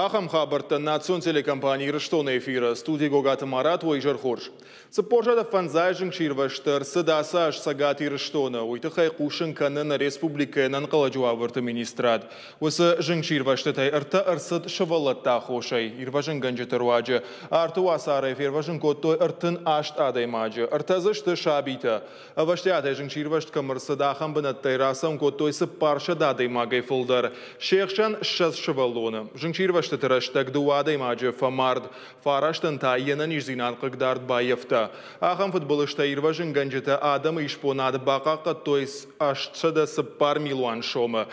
Ахӕм хабӕрттӕ национ телекомпани Ирыстоны эфиры. Студийы Гогаты Марат, уӕ изӕр хорз. 45 зынгсирвӕзты ӕрцыд ацы аз Цӕгат Ирыстоны. Уый тыххӕй хъусын кӕны нӕ республикӕйы ӕнӕнхъӕлӕджы уавӕрты министрад. Уыцы зынгсирвӕзтытӕй ӕртӕ ӕрцыд сывӕллӕтты аххосӕй. Ирвӕзынгӕнджыты руаджы арты уацарӕй фервӕзын кодтой 38 адӕймаджы. Ӕртӕ дзы сты сабитӕ. Ӕвӕстиатӕй зынгсирвӕзт кӕм ӕрцыд, ахӕм бынӕттӕй рацӕуын кодтой 400 адӕймагӕй фылдӕр. Се хсӕн 20 сывӕллоны. Зынгсирвӕзтыты рӕстӕг дыууӕ адӕймаджы фӕмард, фарастӕн та йе нӕниздзинад хъыгдард баййӕфта. Ахӕм фыдбылызтӕ ирвӕзынгӕнджытӕ адӕмы исбонад бахъахъхъӕдтой 804 милуан сомы.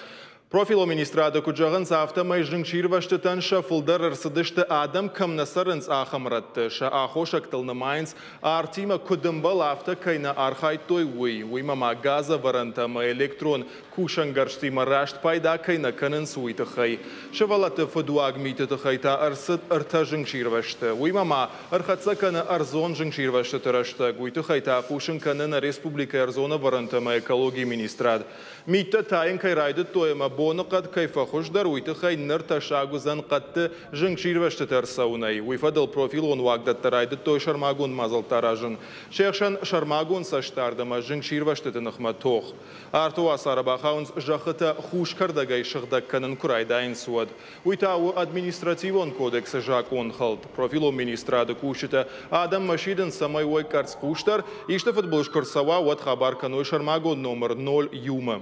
Профилон министрады куыд зӕгъынц, афтӕмӕй зынгсирвӕзтытӕн сӕ фылдӕр ӕрцыдысты, адӕм кӕм нӕ цӕрынц, ахӕм рӕтты. Сӕ аххосӕгтыл нымайынц, артимӕ куыд ӕмбӕлы, афтӕ кӕй нӕ архайдтой, уый. Уыимӕ ма газӕвӕрӕнтӕ ӕмӕ электрон кусӕнгӕрзтимӕ раст пайда кӕй нӕ кӕнынц, уый тыххӕй. Сывӕллӕтты фыдуаг миты тыххӕй та ӕрцыд ӕртӕ зынгсирвӕзты. Уыимӕ ма ӕрхӕццӕ кӕны ӕрдзон зынгсирвӕзтыты рӕстӕг. Уый тыххӕй та хъусын кӕны нӕ республикӕйы ӕрдзон ӕвӕрӕнтӕ ӕмӕ экологийы министрад. Миттӕ тайын кӕй райдыдтой ӕмӕ боныхъӕд кӕй фӕхуыздӕр, уый тыххӕй ныр тӕссаг уыдзӕн хъӕдты зынгсирвӕзтыты ӕрцӕуынӕй. Уый фӕдыл профилон уагдӕттӕ райдыдтой сӕрмагонд мадзӕлттӕ аразын. Се хсӕн сӕрмагонд цӕстдард ӕмӕ зынгсирвӕзтыты ныхмӕ тох. Арты уацары бахауынц зӕххытӕ хус кӕрдӕгӕй сыгъдӕг кӕнын куы райдайынц, уӕд. Уый та у административон кодексы закъонхӕлд. Профилон министрады кусджытӕ адӕммӕ сидынц, цӕмӕй уой къӕрцхъусдӕр, исты фыдбылыз куы рцӕуа, уӕд хабар кӕной сӕрмагонд номыр 01-мӕ.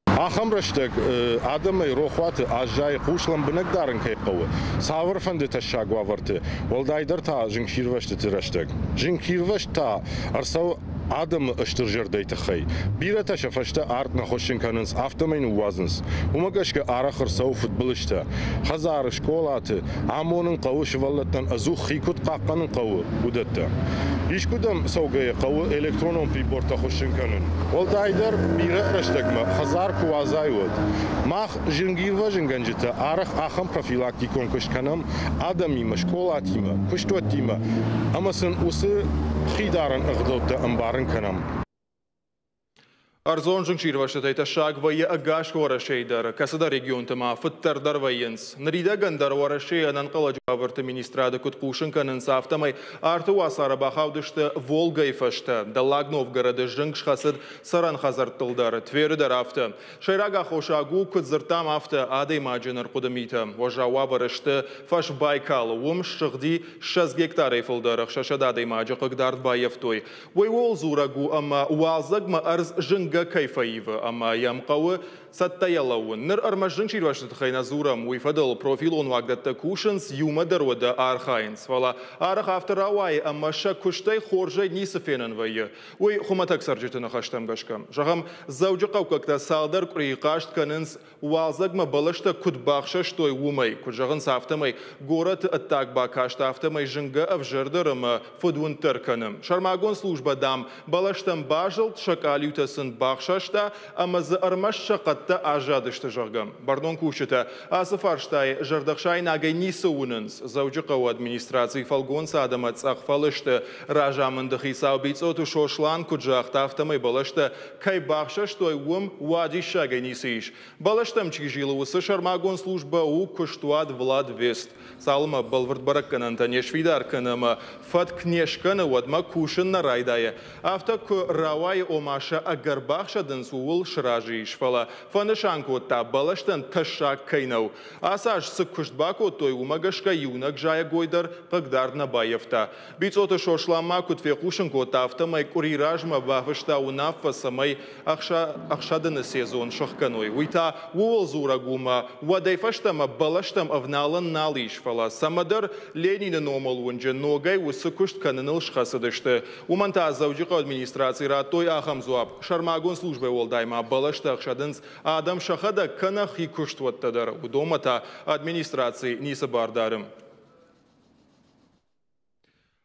Ахӕм рӕстӕг адӕмӕй рохуаты аззайы хъус лӕмбынӕг дарын кӕй хъӕуы, цавӕрфӕнды тӕссаг уавӕрты, уӕлдайдӕр та зынгсирвӕзтыты рӕстӕг. Зынгсирвӕзт та ӕрцӕуы адӕмы стыр зӕрдӕйы тыххӕй. Бирӕтӕ сӕ фӕстӕ арт нӕ хуыссын кӕнынц, афтӕмӕй ныууадзынц. Уымӕ гӕсгӕ арӕх ӕрцӕуы фыдбылызтӕ. Хӕдзары, скъолаты амонын хъӕуы сывӕллӕттӕн ӕдзух хи куыд хъахъхъӕнын хъӕуы, уыдӕттӕ. Искуыдӕм цӕугӕйӕ хъӕуы электронон прибортӕ хуыссын кӕнын. Уӕлдайдӕр бирӕ рӕстӕгмӕ хӕдзар куы уадзай, уӕд. Мах, зынгирвӕзынгӕнджытӕ, арӕх ахӕм профилактикон куыст кӕнӕм адӕмимӕ, скъолатимӕ, куыстуӕттимӕ ӕмӕ сын уыцы хидарӕн ӕгъдӕуттӕ ӕмбарын кӕнӕм. Ӕрдзон зынгсирвӕзтытӕй тӕссаг вӕййы ӕгас Уӕрӕсейы дӕр, кӕцыдӕр регионты ма фыддӕр дӕр вӕййынц. Ныридӕгӕн дӕр Уӕрӕсейы ӕнӕнхъӕлӕджы уавӕрты министрады куыд хъусын кӕнынц, афтӕмӕй арты уацары бахаудысты Волгӕйы фӕстӕ. Дӕллаг Новгороды зынг схӕцыд цӕрӕн хӕдзӕрттыл дӕр, Тверы дӕр афтӕ. Сӕйраг аххосаг у, куыд дзырдтам, афтӕ адӕймаджы ӕнӕрхъуыды митӕ. Уӕззау уавӕры сты Фӕсбайкалы, уым ссыгъди 20 гектарӕй фылдӕр, 600 адӕймаджы хъыгдард баййӕфтой. Уый ууыл дзурӕг у, ӕмӕ уалдзӕгмӕ ӕрдз зынгӕ кӕй фӕивы ӕмӕ йӕм хъӕуы цӕттӕйӕ лӕууын. Ныр ӕрмӕст зынгсирвӕзты тыххӕй нӕ дзурӕм, уый фӕдыл профилон уагдӕттӕ кусынц, иумӕ дӕр уӕдӕ архайынц. Фӕлӕ арӕх афтӕ рауайы, ӕмӕ сӕ куыстӕй хорзӕй ницы фенӕн вӕййы. Уый хуымӕтӕг цӕрджыты ныхӕстӕм гӕсгӕ. Зӕгъӕм, дзӕуджыхъӕуккӕгтӕ цалдӕр къуырийы хъаст кӕнынц, уалдзӕгмӕ бӕлӕстӕ куыд бахсӕстой, уымӕй. Куыд зӕгъынц, афтӕмӕй горӕты ӕддаг бакаст афтӕмӕй зынгӕ ӕвзӕрдӕр ӕмӕ фыдуынддӕр кӕны. Сӕрмагонд службӕ, дам, бӕлӕстӕм базылд, сӕ къалиутӕ сын бахсӕста ӕмӕ дзы ӕрмӕст сӕ хъӕдтӕ аззадысты, зӕгъгӕ. Бӕрнон кусджытӕ ацы фарстайы зӕрдӕхсаинагӕй ницы уынынц. Дзӕуджыхъӕуы администрацийы фӕлгонцад ӕмӕ цъӕх фӕлысты разамынды хицау Бицъоты Сослан куыд загъта, афтӕмӕй бӕлӕстӕ кӕй бахсӕстой, уым уадиссагӕй ницы ис. Бӕлӕстӕм чи зилы, уыцы сӕрмагонд службӕ у куыстуат Владвест. Цалынмӕ бӕлвырд бӕрӕггӕнӕнтӕ не сфидар кӕны ӕмӕ фӕтк не скӕны, уӕдмӕ кусын нӕ райдайы. Афтӕ куы рауайы, ома сӕ ӕгӕр бахсӕдынц, ууыл сразы ис. Фӕлӕ фӕнысан кодта, бӕлӕстӕн тӕссаг кӕй нӕу. Ацы аз цы куыст бакодтой, уымӕ гӕсгӕ иунӕг зайӕгой дӕр хъыгдард нӕ баййӕфта. Бицъоты Сослан ма куыд фехъусын кодта, афтӕмӕй къуыри размӕ бафыста уынаффӕ, цӕмӕй ӕхсӕдыны сезон сӕхгӕной. Уый та ууыл дзурӕг у, ӕмӕ уӕдӕй фӕстӕмӕ бӕлӕстӕм ӕвналӕн нал ис, фӕлӕ цӕмӕдӕр Ленины номыл уынджы ногӕй уыцы куыст кӕныныл схӕцыдысты. Уымӕн та Дзӕуджыхъӕуы администрацийы радтой ахӕм дзуапп: сӕрмагонд службӕйы уӕлдай ма бӕлӕстӕ ӕхсӕдынц адӕм сӕхӕдӕг кӕнӕ хи куыстуӕттӕ дӕр. Уыдонмӕ та администраци ницы бар дары.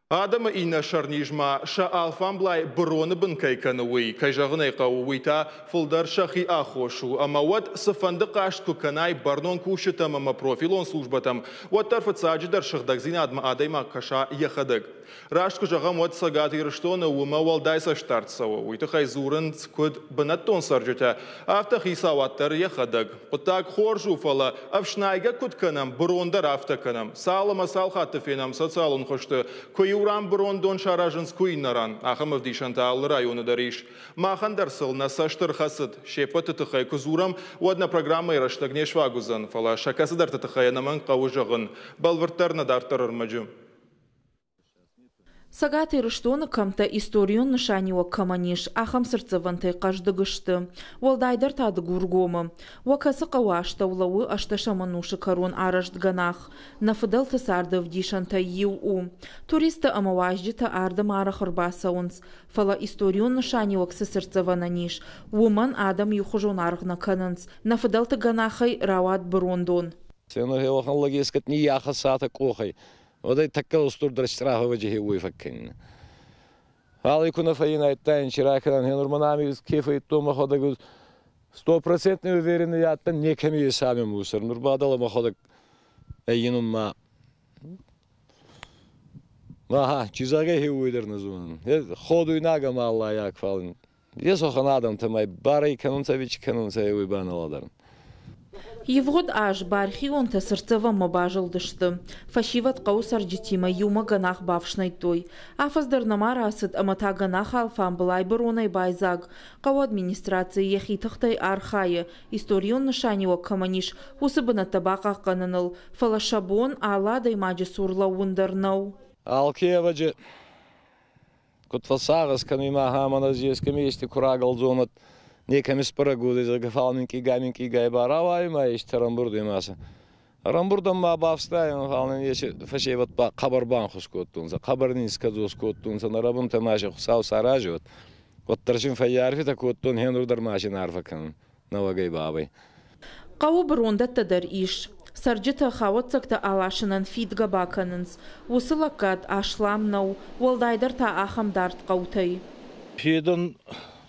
Адӕмы иннӕ сӕрниз ма сӕ алфамблай быроны бын кӕй кӕны, уый, кӕй зӕгъын ӕй хъӕуы, уый та фылдӕр сӕхи аххос у. Ӕмӕ уӕд цыфӕнды хъаст куы кӕнай бӕрнон кусджытӕм ӕмӕ профилон службӕтӕм, уӕддӕр фыццаджыдӕр сыгъдӕгдзинадмӕ адӕймаг кӕса йӕхӕдӕг. Раст куы зӕгъӕм, уӕд Цӕгат Ирыстоны уымӕ уӕлдай цӕстдард цӕуы. Уый тыххӕй дзурынц куыд бынӕттон цӕрджытӕ, афтӕ хицауад дӕр йӕхӕдӕг. Хъуыддаг хорз у, фӕлӕ ӕфснайгӕ куыд кӕнӕм, бырон дӕр афтӕ кӕнӕм. Цал ӕмӕ цал хатты фенӕм социалон хуызты, куы иу ран бырондон саразынц, куы иннӕ ран. Ахӕм ӕвдисӕнтӕ алы районы дӕр ис. Махӕн дӕр сыл нӕ цӕст ӕрхӕцыд. Се ппӕты тыххӕй куы дзурӕм, уӕд нӕ программӕйы рӕстӕг не сфаг уыдзӕн, фӕлӕ сӕ кӕцыдӕрты тыххӕй ӕнӕмӕнг хъӕуы зӕгъын. Бӕлвырддӕр нӕ дарддӕр ӕрмӕджы. Цӕгат Ирыстоны кӕмттӕ историон нысаниуӕг кӕмӕн ис, ахӕм цыртдзӕвӕнтӕй хъӕздыг сты. Уӕлдайдӕр та Дыгургомы. Уӕ кӕцы хъӕуы астӕу лӕууы ӕстӕсӕм ӕнусы кӕрон арӕзт гӕнах. Нӕ фыдӕлты царды ӕвдисӕнтӕй иу у. Туристтӕ ӕмӕ уазджытӕ ардӕм арӕх ӕрбацӕуынц. Фӕлӕ историон нысаниуӕг цы цыртдзӕвӕнӕн ис, уымӕн адӕм иухуызон аргъ нӕ кӕнынц. Нӕ фыдӕлты гӕнахӕй рауад бырондон. Уӕдӕй тӕккӕ устурдӕр штрафовӕджы хеуой фӕккӕнинӕ. Фал ку нӕ фӕййинайдтайн, чи ракӕнӕн, хенур мӕн ами ке фӕййидтон мӕхуӕдӕг стопроцентный уверенный адтӕн некӕми ес ами мусор. Нур ба дӕлӕ мӕхуӕдӕг ӕййинун ма Аха, чи зӕгъгӕ хеуой дӕр нӕ зонун. Ходуйнаг ӕма аллайаг, фал ес уӕхӕн адӕмтӕмӕ барӕй кӕнунцӕ ӕви чи кӕнунцӕ, уой ба нӕ лӕдӕрун. Ивгъуыд аз бархионтӕ цыртдзӕвӕнмӕ базылдысты. Фӕсивӕд хъӕуы цӕрджытимӕ иумӕ гӕнах бафснайдтой. Афӕдз дӕр нӕма рацыд ӕмӕ та гӕнах алфамбылай быронӕй байдзаг. Хъӕуы администраци йӕхи тыхтӕй архайы, историон нысаниуӕг кӕмӕн ис, уыцы бынӕттӕ бахъахъхъӕныныл, фӕлӕ сӕ бон алы адӕймаджы цур лӕууын дӕр нӕу. Алке ӕвӕджы куд фӕссагъӕс кӕнуй махӕмӕн ӕз ескӕми ести ку рагӕлдзон, уӕд некӕми сбӕрӕг уодзӕй, зӕгъгӕ, фал минкъийгай-минкъийгай ба рауайуй ма ести ӕрӕмбурд ма сӕ. Ӕрӕмбурдӕн ма бафстайӕн, фал нин еци фӕсевӕд ба хъӕбӕр банхус кодтонцӕ, хъӕбӕр нин скӕдзос кодтонцӕ, нӕ рӕбунтӕ ма си Хуцау саразӕд. Уӕддӕр син фӕййарфитӕ кодтон, хенур дӕр ма син арфӕ кӕнун нӕуӕгӕй бабӕй. Хъӕуы бырондӕттӕ дӕр ис. Цӕрджытӕ хауӕццӕгтӕ аласынӕн фидгӕ бакӕнынц. Уыцы лӕггад аслам нӕу, уӕлдайдӕр та ахӕм дард хъӕутӕй. Федун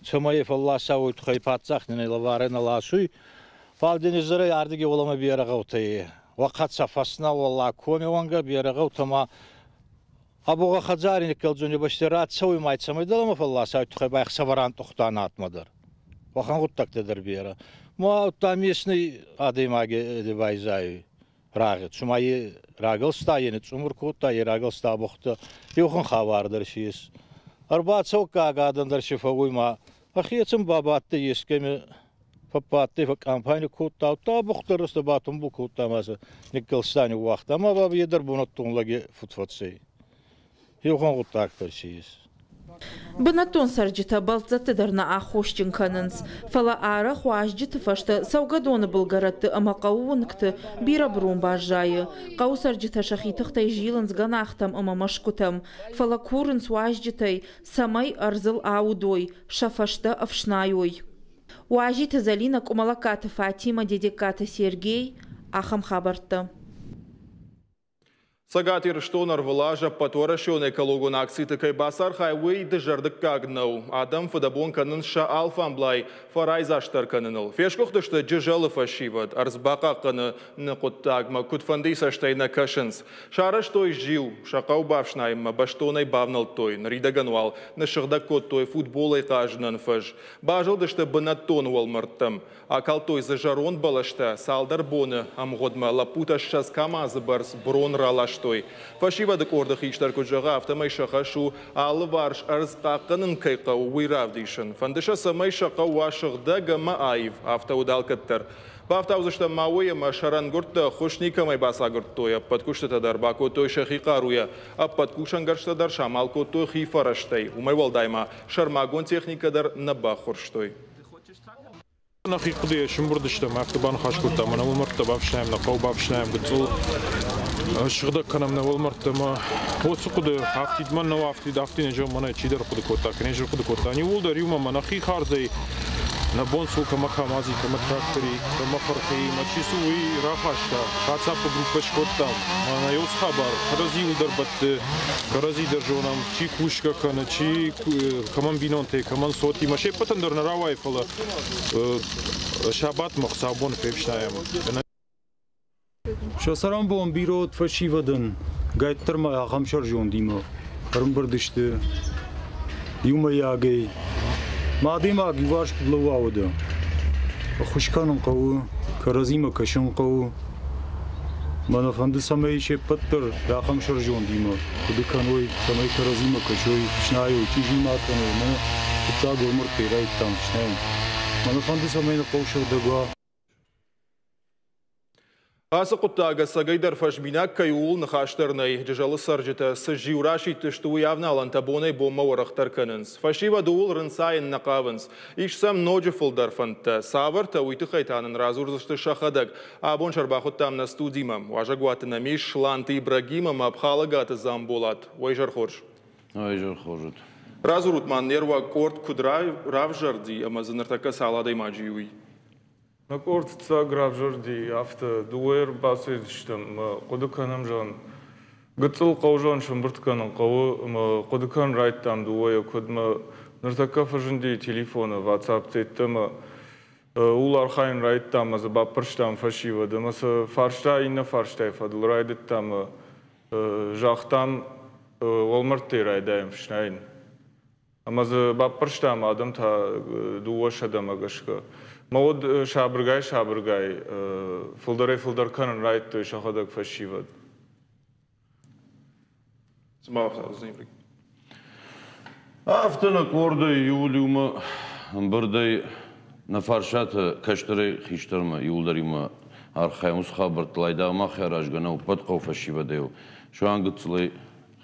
цӕмӕй фӕлласа, уой туххӕй паддзах нин лӕварӕн ласуй. Фал денизӕрӕй ардиги уоламӕ берӕ гъӕутӕй. Уӕхъӕцӕ фӕснӕ уӕллаг коми уӕнгӕ берӕ гъӕутӕмӕ Абугъа хӕдзари никкӕлдзуни бӕсти рацӕуй ма цӕмӕй дӕлӕмӕ фӕлласа, уой туххӕй ба ӕхсӕвӕрӕн тухтан атмӕ дӕр. Уӕхӕн гъуддӕгтӕ дӕр берӕ. Ма удта местный адӕймаги байзайуй рагъи. Цума е рагӕлста, е ницъцъумур кодта, е рагӕлста абухта. Еухан хабар дӕр си ес. Ӕрбацӕуггаг адӕн дӕр си фӕууй ма ӕхецӕн бабадтӕй ескӕми фӕббадтӕй, фӕкъампайни кодта, удта абухт дӕр батумбул кодта ма сӕ никкӕлста ниууагъта. Ӕма бабӕй е дӕр бунӕттон лӕги фуд фӕцӕй. Еухан гъуддаг дӕр си ес. Бынӕттон цӕрджытӕ бӕлццӕтты дӕр нӕ аххосджын кӕнынц, фӕлӕ арӕх уазджыты фӕстӕ цӕугӕдоны былгӕрӕтты ӕмӕ хъӕуы уынгты бирӕ бырон баззайы. Хъӕуы цӕрджытӕ сӕхи тыхтӕй зилынц гӕнахтӕм ӕмӕ мӕсгуытӕм, фӕлӕ курынц уазджытӕй, цӕмӕй ӕрдзыл аудой, сӕ фӕстӕ ӕфснайой. Уазиты Зӕлинӕ, Къуымӕлӕгкаты Фатимӕ, Дедегкаты Сергей. Ахӕм хабӕрттӕ. Цӕгат Ирыстон ӕрвылаз ӕппӕтуӕрӕсеон экологон акциты кӕй бацархайы, уый дызӕрдыггаг нӕу. Адӕм фыдӕбон кӕнынц сӕ алфамблай фӕрайдзастдӕр кӕныныл. Фесгуыхтысты Джызӕлы фӕсивӕд, ӕрдз бахъахъхъӕныны хъуыддагмӕ куыдфӕндыйы цӕстӕй нӕ кӕсынц. Сарӕзтой зиу, сӕ хъӕу бафснайынмӕ бӕстонӕй бавнӕлдтой. Ныридӕгӕн уал ныссыгъдӕг кодтой футболӕй хъазынӕн фӕз. Базылдысты бынӕттон уӕлмӕрдтӕм. Акалдтой дзы зӕронд бӕлӕстӕ, цалдӕр боны ӕмгъуыдмӕ лӕппутӕ 20 КАМАЗы бӕрц брон раластой. Фӕсивӕды къорды хистӕр куыд зӕгъы, афтӕмӕй сӕ хӕс у алыварс ӕрдз хъахъхъӕнын кӕй хъӕуы, уый равдисын. Фӕнды сӕ, цӕмӕй сӕ хъӕу уа сыгъдӕг ӕмӕ аив, афтӕ уыд алкӕддӕр. Бафтаудзыстӕм ма уый, ӕмӕ сӕрӕнгуырдтӕ ӕххуыс никӕмӕй бацагуырдтой, ӕппӕт куыстытӕ дӕр бакодтой сӕхи хъаруйӕ, ӕппӕт кусӕнгӕрзтӕ дӕр самал кодтой хи фӕрӕзтӕй. Уымӕй уӕлдай ма сӕрмагонд техникӕ дӕр нӕ баххуырстой. Нӕхи хъуыдыйӕ сымбырд стӕм, афтӕ баныхас кодтам, нӕ уӕлмӕрдтӕ бафснайӕм, нӕ хъӕу бафснайӕм гыццыл, сыгъдӕг кӕнӕм нӕ уӕлмӕрдтӕ ӕмӕ уыцы хъуыды афтид мӕн нӕу афтид, афтид нӕ зӕгъын, мӕнӕ чидӕр хъуыды кодта, кӕнӕ хъуыды кодта. Иууылдӕр иумӕ мӕ нӕхи хардзӕй Нӕ бон цы у, кӕмӕ КАМАЗи, кӕмӕ трактори, кӕмӕ хырхи, ӕмӕ чи цы уый рахаста. WhatsApp-ы группӕ скодтам. Мӕнӕ еу хабар, кӕрӕдзиуыл дӕр бӕтты, кӕрӕдзи дӕр зонӕм, чи кусгӕ кӕны, чи кӕмӕн бинонтӕй, кӕмӕн цотимӕ. Се ппӕтӕн дӕр нӕ рауайы, фӕлӕ сабатмӕ хуыцаубоны фефснайӕм. Сӕ цӕрӕнбон бирӕ уыд фӕсивӕдӕн, гайддӕр ма ахӕм сӕрзондимӕ ӕрӕмбырд сты иумӕйагӕй. Ма адӕймаг иуварс куыд лӕууа уӕдӕ? Ӕххуыс кӕнын хъӕуы, кӕрӕдзимӕ кӕсын хъӕуы. Мӕнӕ фӕнды, цӕмӕй се ппӕт дӕр ахӕм сӕрзондимӕ хъуыды кӕной, цӕмӕй кӕрӕдзимӕ кӕсой, фснайой, чъизи ма кӕной. Мӕнӕ фыццаг уӕлмӕрдтӕй райдыдтам фснайын. Мӕнӕ фӕнды, цӕмӕй нӕ хъӕу сыгъдӕг уа. Ацы хъуыддаг ӕцӕгӕйдӕр фӕзминаг кӕй у, ууыл ныхас дӕр нӕй. Джызӕлы цӕрджытӕ цы зиу расидтысты, уый авналӕнтӕ бонӕй-бонмӕ уӕрӕхдӕр кӕнынц. Фӕсивӕд ууыл рынцайын нӕ хъавынц. Ис сӕм ноджы фылдӕр фӕндтӕ. Цавӕртӕ, уый тыххӕй та нын радзурдзысты сӕхӕдӕг. Абон сӕ ӕрбахуыдтам нӕ студимӕ. Уазӕгуаты нӕм ис Сланты Ибрагим ӕмӕ Ӕпхӕлӕгаты Дзамболат. Уӕ изӕр хорз. Уӕ изӕр хорз уыд. Радзурут ма, не руаг къорд куыд равзӕрди ӕмӕ дзы ныртӕккӕ цал адӕймаджы и, уый. Нӕ къорд фыццаг равзӕрди афтӕ, дыууӕ ӕрбацыдыстӕм ӕмӕ хъуыды кӕнӕм, зӕгъын, гыццыл хъӕузон сӕмбырд кӕнын хъӕуы ӕмӕ хъуыды кӕнын райдыдтам дыууӕйӕ, куыд мӕ ныртӕккӕ фӕзынди телефоны WhatsApp ӕмӕ ууыл архайын райдыдтам ӕмӕ дзы баппӕрстам фӕсивӕд ӕмӕ сӕ фарста иннӕ фарстайы фӕдыл райдыдтам ӕмӕ загътам, уӕлмӕрдтӕй райдайӕм фснайын. Ӕмӕ дзы баппӕрстам адӕм та 200-мӕ гӕсгӕ. Мӕ уӕд сабыргай-сабыргай фылдӕрӕй-фылдӕр кӕнын райдыдтой сӕхӕдӕг фӕсивӕд. Афтӕ нӕ къордӕй иуыл иумӕ ӕмбырдӕй нӕ фарсатӕ кӕстӕрӕй хистӕрмӕ иуылдӕр иумӕ архайӕм уыцы хабӕрттыл айдагъ мах аразгӕ нӕу, ӕппӕт хъӕуы фӕсивӕдӕй у. Суанг гыццылӕй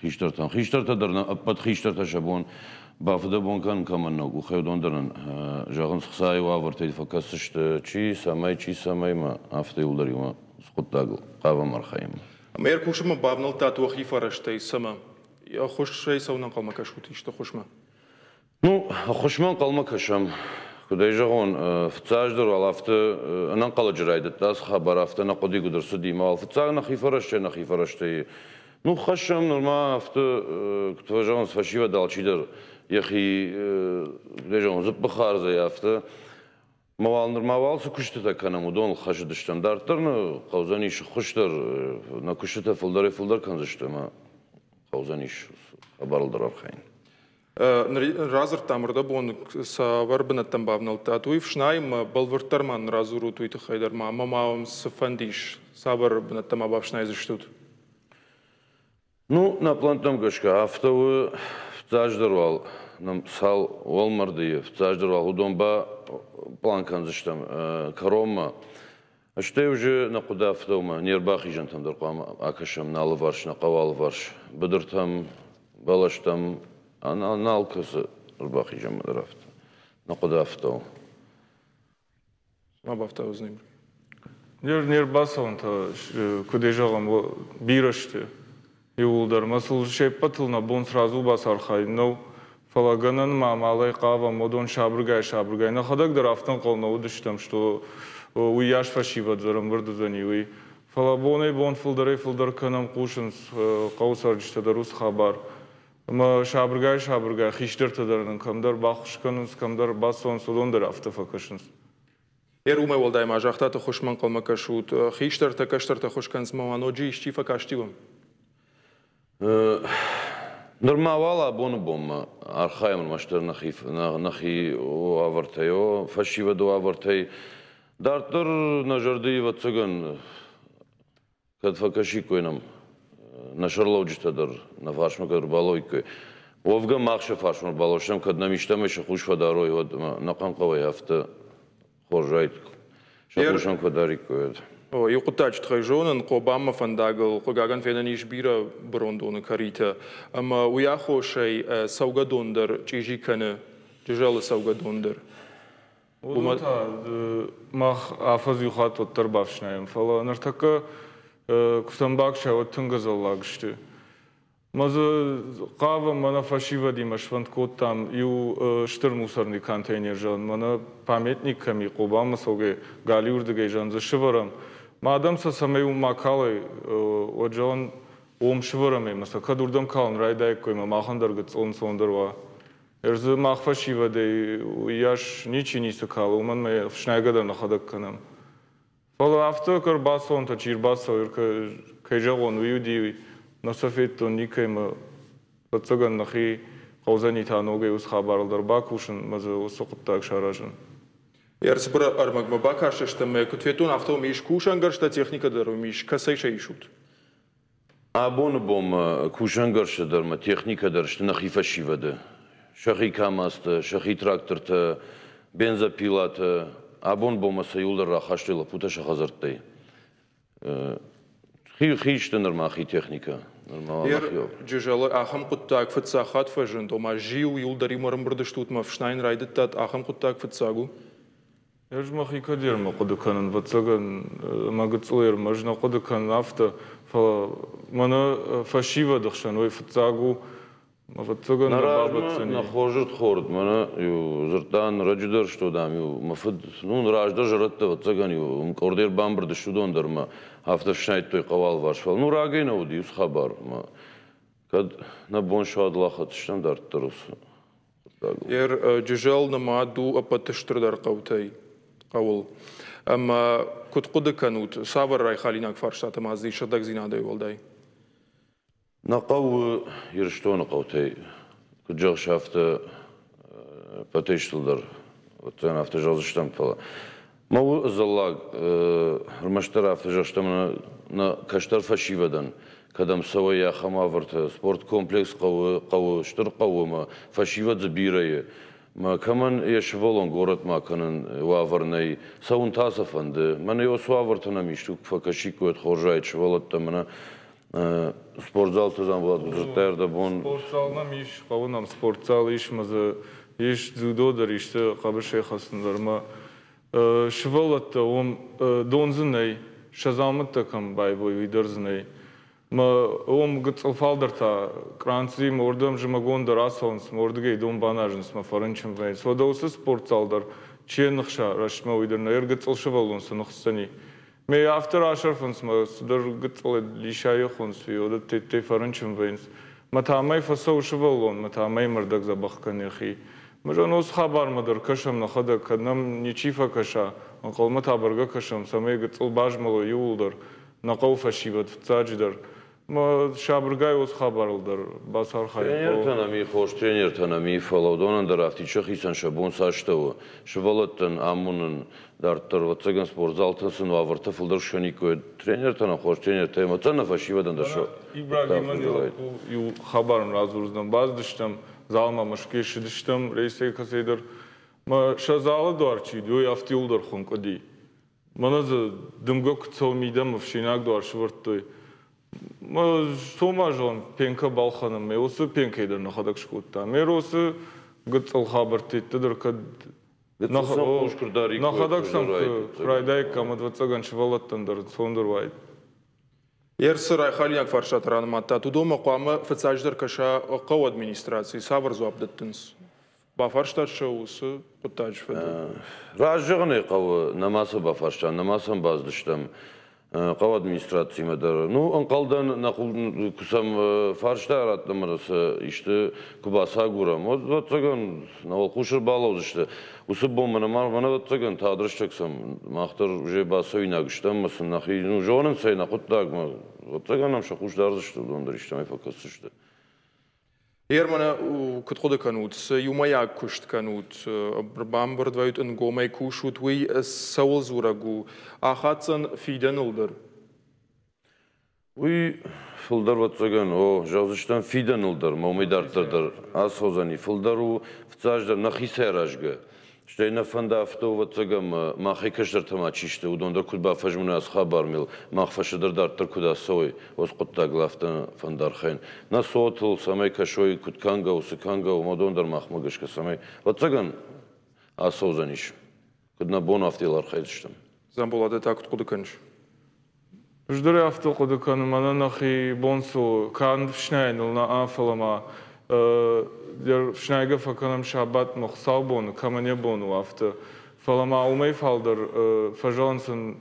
хистӕртӕн. Хистӕртӕ дӕр нӕ ӕппӕт хистӕртӕ сӕ бон бафыдӕбон кӕнын кӕмӕн нӕу, къухӕй уыдон дӕр нын зӕгъынц, хцайы уавӕртӕй фӕкӕсдзысты, чи цӕмӕй, чи цӕмӕй ма, афтӕ иуылдӕр иумӕ хъуыддагыл хъавӕм архайынмӕ. Ӕмӕ ӕркусынмӕ бавнӕлдтат уӕхи фӕрӕзтӕй цӕмӕ? Ӕххуысӕй цӕуын ӕнхъӕлмӕ кӕсут исты хуызмӕ? Ну, ӕххуысмӕ ӕнхъӕлмӕ кӕсӕм. Куыд ӕй зӕгъон, фыццаджыдӕр уал афтӕ ӕнӕнхъӕлӕджы райдыдта ацы хабар, афтӕ нӕ хъуыди куыд ӕрцыди. Ма уал фыццаг нӕхи фӕрӕзтӕй, нӕхи фӕрӕзтӕй. Ну, хӕссӕм нырма афтӕ, куыд фӕзӕгъынц, фӕсивӕд алчидӕр йӕхи, куыд ӕй зӕгъон, дзыппы хардзӕй афтӕ. Ма уал нырма уал цы куыстытӕ кӕнӕм, уыдоныл хӕсыдыстӕм. Дарддӕр нӕ хъӕудзӕнис ӕххуыс дӕр, нӕ куыстытӕ фылдӕрӕй-фылдӕр кӕндзысты ӕмӕ хъӕудзӕнис хабарыл дӕр архайын. Радзырдтам ӕрдӕбон, цавӕр бынӕттӕм бавнӕлдтат, уый фснайынмӕ, бӕлвырддӕр ма нын радзурут уый тыххӕй дӕр ма, ӕмӕ ма уӕм цы фӕнд ис, цавӕр бынӕттӕ ма бафснайдзыстут? Ну, нӕ пълӕнттӕм гӕсгӕ афтӕ у, фыццаджыдӕр уал нӕм цал уӕлмӕрдыйы, фыццаджыдӕр уал уыдон ба план кӕндзыстӕм кӕронмӕ. Стӕй уже нӕ хъуыды афтӕ у, ӕмӕ не рбахизӕнтӕм дӕр хъуамӕ акӕсӕм нӕ алыварс, нӕ хъӕуы алыварс быдыртӕм, бӕлӕстӕм, нал кӕсы ӕрбахизӕнмӕ дӕр афтӕ. Нӕ хъуыды афтӕ у. Ма бафтаудзӕни. Не рбацӕуӕнтӕ, куыд ӕй зӕгъӕм, бирӕ сты иууылдӕр. Мӕ сыл се ппӕтыл нӕ бон сразу бацархайын нӕу, фӕлӕ гӕнӕн ма амалӕй хъавӕм, уыдон сабыргай-сабыргай. Нӕхӕдӕг дӕр афтӕ ӕнхъӕл нӕ уыдыстӕм, что уыйас фӕсивӕд дзы ӕрӕмбырд уыдзӕни, уый. Фӕлӕ бонӕй-бон фылдӕрӕй-фылдӕр кӕнӕм, хъусынц хъӕуы цӕрджытӕ дӕр уыцы хабар. Ӕмӕ сабыргай-сабыргай хистӕртӕ дӕр нын кӕмдӕр баххуыс кӕнынц, кӕмдӕр бацӕуынц, уыдон дӕр афтӕ фӕкӕсынц. Уымӕй уӕлдай ма загътат, ӕххуысмӕ ӕнхъӕлмӕ кӕсут. Хистӕртӕ, кӕстӕртӕ ӕххуыс кӕнынц, ӕмӕ ма ноджы исчи фӕкасти уӕм? Нырма уал абоны бонмӕ архайӕм ӕрмӕстдӕр нӕхи уавӕртӕй, фӕсивӕды уавӕртӕй. Дарддӕр нӕ зӕрды, ӕвӕццӕгӕн, кӕд фӕкӕсиккой нӕм нӕ сӕрлӕуджытӕ дӕр, нӕ фарсмӕ кӕд ӕрбалӕууиккой. Уӕвгӕ мах сӕ фарсмӕ ӕрбалӕудзыстӕм, кӕд нӕм истӕмӕй сӕ хъус фӕдарой, уӕд нӕ хъӕнхъӕуӕй афтӕ хорз уаид, сӕ хъус нӕм куы дариккой, уӕд. Иу хъуыддаджы тыххӕй зонын, Хъобанмӕ фӕндагыл, хъыгагӕн, фенӕн ис бирӕ бырондоны кӕритӕ, ӕмӕ уый аххосӕй цӕугӕдон дӕр чъизи кӕны, Джызӕлы цӕугӕдон дӕр. Уымӕ та мах афӕдз иу хатт уӕддӕр бафснайӕм, фӕлӕ ныртӕккӕ куы сӕм баксай, уӕд тынг ӕдзӕллаг сты. Мӕ дзы хъавӕм, мӕнӕ фӕсивӕдимӕ сфӕнд кодтам иу стыр мусорный контейнер, зӕгъын, мӕнӕ памятник кӕм и, Хъобанмӕ цӕугӕ галиуырдыгӕй, зӕгъын, дзы сывӕрӕм. Мӕ адӕм сӕ цӕмӕй уым ма калой, уӕд, зӕгъын, уым сывӕрӕм ӕмӕ сӕ кӕд уырдӕм калын райдаиккой, ӕмӕ махӕн дӕр гыццыл ӕнцондӕр уа. Ӕз дзы мах фӕсивӕдӕй уыйас ничи ницы калы, уымӕн мӕ ӕфснайгӕ дӕр нӕхӕдӕг кӕнӕм. Фӕлӕ афтӕ куы ӕрбацӕуынтӕ чи ӕрбацӕуы, кӕй зӕгъон, уый уыди, нӕ сӕ федтон никӕй мӕ, ӕвӕццӕгӕн, нӕхи хъӕудзӕни та ногӕй уыцы хабарыл дӕр бакусын ӕмӕ дзы уыцы хъуыддаг саразын. Ӕрцыбыр ӕрмӕгмӕ бакастыстӕм ӕмӕ куыд федтон, афтӕ уым ис кусӕнгӕрзтӕ, техникӕ дӕр уым ис. Кӕцӕй сӕ исут? Абоны бонмӕ кусӕнгӕрзтӕ дӕр ӕмӕ техникӕ дӕр сты нӕхи фӕсивӕды. Сӕхи КАМАЗтӕ, сӕхи трактортӕ, бензопилатӕ. Абон бонмӕ сӕ иуылдӕр рахастой лӕппутӕ сӕ хӕдзӕрттӕй. Хи сты нырма хи техникӕ. Джызӕлы ахӕм хъуыддаг фыццаг хатт фӕзынд, ома зиу иуылдӕр иумӕ ӕрӕмбырд стут ӕмӕ ӕфснайын райдыдтат, ахӕм хъуыддаг фыццаг у? Ӕз мӕхи кӕд ермӕ хъуыды кӕнын, ӕвӕццӕгӕн, мӕ гыццыл ермӕ ӕз нӕ хъуыды кӕнын афтӕ, фӕлӕ мӕнӕ фӕсивӕды хсӕн уый фыццаг у, ӕвӕццӕгӕн, нӕ нӕ размӕ бабӕтдзӕни. Нӕ хорз ӕрдхорд, мӕнӕ иу дзырдта, ӕрӕджы дӕр сты, дам-иу мӕ фыд, ну, раздӕр зӕрӕдтӕ, ӕвӕццӕгӕн-иу уым къордӕй ӕрбамбырд сты уыдон дӕр мӕ афтӕ фснайдтой хъӕуы алыварс, фӕлӕ ну рагӕй нӕ уыди уыцы хабар, мӕ кӕд нӕ бон суад лахӕцыстӕм дарддӕр уыцы хъуыддагыл. Джызӕл нымад у ӕппӕты стырдӕр хъӕутӕй хъӕуыл. Ӕмӕ куыд хъуыды кӕнут, цавӕр райхалинаг фарстатӕ ма дзы ис сыгъдӕгдзинадӕй уӕлдай? Нӕ хъӕуы Ирыстоны хъӕутӕй, куыд зӕгъыс, афтӕ ӕппӕтӕй дӕр уыдтӕн, афтӕ зӕгъдзыстӕм, фӕлӕ мӕ у ӕдзӕллаг, ӕрмӕстдӕр афтӕ зӕгъстӕм нӕ кӕстӕр фӕсивӕдӕн, кӕдӕм цӕуой, ахӕм уавӕртӕ. Спорткомплекс хъӕуы, хъӕуы стыр хъӕуы ӕмӕ фӕсивӕд дзы бирӕ и. Мӕ кӕмӕн йӕ сывӕллон горӕтмӕ кӕнын уавӕр нӕй, цӕуын та сӕ фӕнды. Мӕнӕ ё уавӕртӕ нӕм исты куы фӕкӕсиккой, уӕд хорз уаид сывӕллӕттӕ мӕнӕ спортзалты Дзамболат куыд дзырдта ӕрдӕбон. Спортзал нӕм ис, хъӕуы нӕм спортзал ис, ӕмӕ дзы ис дзюдо дӕр, ис дзы хъӕбысӕй хӕцын дӕр. Ӕмӕ сывӕллӕттӕ уым дон дзы нӕй, сӕ дзаумӕттӕ кӕм байвой, уый дӕр дзы нӕй. Мӕ уым гыццыл фалдӕр та къранцимӕ уырдӕм зымӕгон дӕр ацӕуынц, мӕ уырдыгӕй дон баназынц, мӕ фӕрынчын вӕййынц. Уӕдӕ уыцы спортзал дӕр чи ныхса рӕстмӕ, уый дӕр нӕ гыццыл сывӕллон цы ныхсдзӕни. Ме афтӕ расӕрфынц мӕ цыдӕр гыццыл лисайы хъуынц, уӕдӕ тедтӕй фӕрынчын вӕййынц. Мӕ та мӕй фӕцӕуы сывӕллон, мӕ та мӕй мӕрдӕг дзӕбӕх кӕны йӕхи. Мӕ зӕгъын, уыцы хабармӕ дӕр кӕсӕм нӕхӕдӕг, кӕд нӕм ничи фӕкӕса, ӕнхъӕлмӕ та бӕргӕ кӕсӕм, цӕмӕй гыццыл базмӕлой иууылдӕр, нӕ хъӕуы фӕсивӕд фыццаджыдӕр. Мӕ сабыргай уыцы хабарыл дӕр бацархайын хъӕуы. Тренертӕ нӕм и, хорз тренертӕ нӕм и, фӕлӕ уыдонӕн дӕр афтид сӕхицӕн сӕ бон цастӕ у. Сывӕллӕттӕн амонын дарддӕр, ӕвӕццӕгӕн, спортзалтӕн сын уавӕртӕ фылдӕр скӕниккой. Тренертӕ нӕ хорз тренертӕ ӕмӕ нӕ фӕсивӕдӕн дӕр сӕ Ибрагимӕн иу хабар радзурдзынӕн. Бацыдыстӕм залмӕ Мӕскуыйы ссыдыстӕм рейсӕй кӕцӕйдӕр. Мӕ сӕ залы дуар чи уыди, уый афтӕ иуылдӕр хуынкъ уыди. Мӕнӕ дзы дымгӕ куы цӕуы мидӕмӕ, ӕфсинаг дуар сывӕрдтой. Сомазон пенкӕ балхӕнын мӕ уыцы пенкӕй дӕр нӕхӕдӕг скодта. Ме росы гыццыл хабӕрттӕ дӕр кӕд нӕхӕдӕг сӕм куы райдаиккам, ӕвӕццӕгӕн, сывӕллӕттӕн дӕр ӕнцондӕр уаид. Ерсы райхалинаг фарстаты ранымадтат, уыдонмӕ хъуамӕ фыццаджыдӕр кӕса хъӕуы администраци. Цавӕр дзуапп дӕттынц? Бафарстат сӕ уыцы хъуыддаджы фӕдыл? Раст зӕгъын ӕй хъӕуы, нӕма сӕ бафарстам, нӕма сӕм бацыдыстӕм хъӕуы администрацимӕ дӕр. Ну, ӕнхъӕлдӕн, нӕ куы сӕм фарста раттӕм ӕмӕ сӕ исты куы бацагурӕм, уӕд, ӕвӕццӕгӕн, нӕ уӕлхъус ӕрбалӕудзысты. Уыцы бон мӕнӕ, мӕнӕ ӕвӕццӕгӕн, тагъд рӕстӕг сӕм мах дӕр уже бацӕуинаг стӕм ӕмӕ сын нӕхи, ну, зонынц ӕй нӕ хъуыддагмӕ, ӕвӕццӕгӕн нӕм сӕ хъус дардзысты, уыдон дӕр истӕмӕй фӕкӕсдзысты. Германы куыд хъуыды кӕнут, цы иумӕйаг куыст кӕнут, ӕрбамбырд вӕййут, ӕнгомӕй кусут, уый цӕуыл дзурӕг у? Ахаддзӕн фидӕныл дӕр? Уый фылдӕр, ӕвӕццӕгӕн, о, зӕгъдзыстӕм фидӕныл дӕр, ӕмӕ уымӕй дарддӕр дӕр ацӕудзӕни. Фылдӕр у, фыццаджыдӕр, нӕхицӕй аразгӕ. Стӕй нӕ фӕнды афтӕ, ӕвӕццӕгӕн, махӕй кӕстӕртӕ ма чи сты, уыдон дӕр куыд бафӕзмынӕ ацы хабармӕ, мах фӕстӕдӕр дарддӕр куыд ацӕуой, уыцы хъуыддагыл афтӕ фӕнды архайын. Нӕ цотыл, цӕмӕй кӕсой, куыд кӕнгӕ у, цы кӕнгӕ у, уыдон дӕр махмӕ гӕсгӕ, цӕмӕй, ӕвӕццӕгӕн, ацӕудзӕнис. Куыд нӕ бон, афтӕ йыл архайдзыстӕм. Дзамболат, ды та куыд хъуыды кӕныс? Ӕз дӕр афтӕ хъуыды кӕнын, мӕнӕ нӕхи бон цы у, канд фснайыныл нӕ, фӕлӕ ма дӕр фснайгӕ фӕкӕнӕм сабатмӕ, хуыцаубоны, кӕмӕн йӕ бон у, афтӕ. Фӕлӕ ма уымӕй фалдӕр фӕзӕгъынц сын,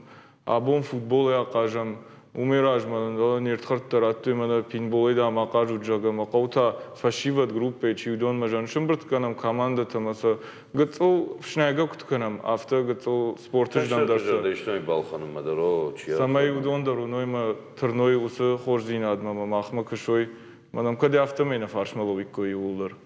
абон футболӕй ахъазӕм, уымӕй размӕ нын дӕлӕ не рдхӕрдтӕ радтой мӕнӕ пейнтболӕй, дам, ахъазут, зӕгъгӕ, мӕ хъӕу та фӕсивӕд группӕйы чи уыдонмӕ зӕн сымбырд кӕнӕм командӕтӕ ӕмӕ сӕ гыццыл фснайгӕ куыд кӕнӕм, афтӕ гыццыл спорты здӕм дӕр сӕ. Истӕмӕй балхӕнынмӕ дӕр, о, чи Цӕмӕй уыдон дӕр уыной мӕ тырной уыцы хорздзинадмӕ ӕмӕ махмӕ кӕсой, мӕ нӕм кӕд афтӕмӕй нӕ фарсмӕ лӕууиккой иууылдӕр.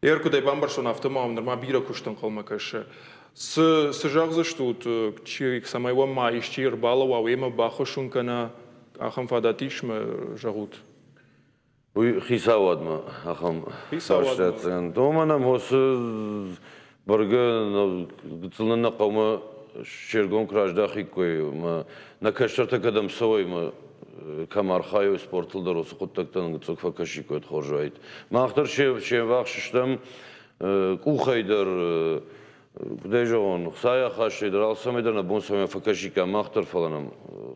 Ер куыдӕй бамбӕрстон, афтӕ ма нырма бирӕ куыст ӕнхъӕлмӕ кӕсы. Цы, цы зӕгъдзыстут, чи, цӕмӕй уӕм ма исчи ӕрбалӕууа, уемӕ баххуыс уын кӕна, ахӕм фадат ис, мӕ зӕгъут? Уый хицауадмӕ ахӕм фарстатӕн. Уымӕн ӕмӕ уыцы бӕргӕ гыццыл нын нӕ хъӕумӕ се ргом куы раздахиккой, нӕ кӕстӕртӕ кӕдӕм цӕуой, кӕм архайой спортыл дӕр, уыцы хъуыддӕгтӕн гыццыл куы фӕкӕсиккой, хорз уаид. Мах дӕр се ввахс стӕм къухӕй дӕр, куыдӕй зӕгъон, хцайы ахастӕй дӕр, алцӕмӕй дӕр нӕ бон цӕмӕй фӕкӕсиккам мах дӕр, фӕлӕ нӕм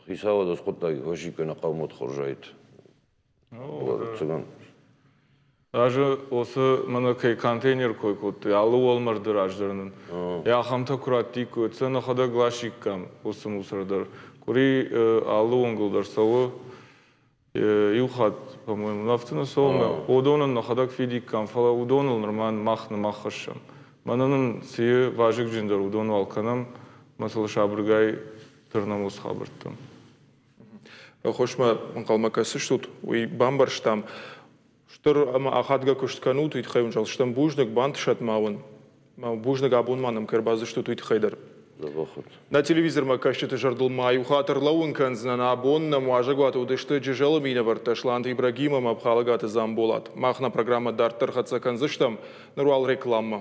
хицауад уыцы хъуыддаги фӕкӕсиккой, нӕ хъӕумӕ хорз уаид. Ӕвӕццӕгӕн. Разы уыцы мӕнӕ кӕй контейнер кой кодтой, алы уӕлмӕрды раз дӕр нын. Йӕ ахӕмтӕ куы раттиккой, сӕ нӕхӕдӕг ласиккам уыцы мусор дӕр. Къуыри алы уынгыл дӕр цӕуы иу хатт, по-моему, афтӕ нӕ цӕуы, уыдонӕн нӕхӕдӕг фидиккам, фӕлӕ уыдоныл нырма мах нӕ хӕссӕм. Мӕнӕ нын цы вазыгджындӕр, уыдон уал кӕнӕм, ӕмӕ сыл сабыргай тырнӕм уыцы хабӕрттӕм. Ӕххуысмӕ ӕнхъӕлмӕ кӕсыстут, уый бамбӕрстам. Стыр ӕмӕ ахадгӕ куыст кӕнут, уый тыххӕй уын зӕгъдзыстӕм бузныг, бантысӕд ма уын. Бузныг абон ма нӕм кӕй ӕрбацыдыстут, уый тыххӕй дӕр. Нӕ телевизормӕ кӕсджыты зӕрдыл ма иу хатт ӕрлӕууын кӕндзынӕн, абон нӕм уазӕгуаты уыдысты Джызӕлы минӕвӕрттӕ Сланты Ибрагим ӕмӕ Ӕпхӕлӕгаты Дзамболат. Мах нӕ программӕ дарддӕр хӕццӕ кӕндзыстӕм, ныр уал рекламӕ.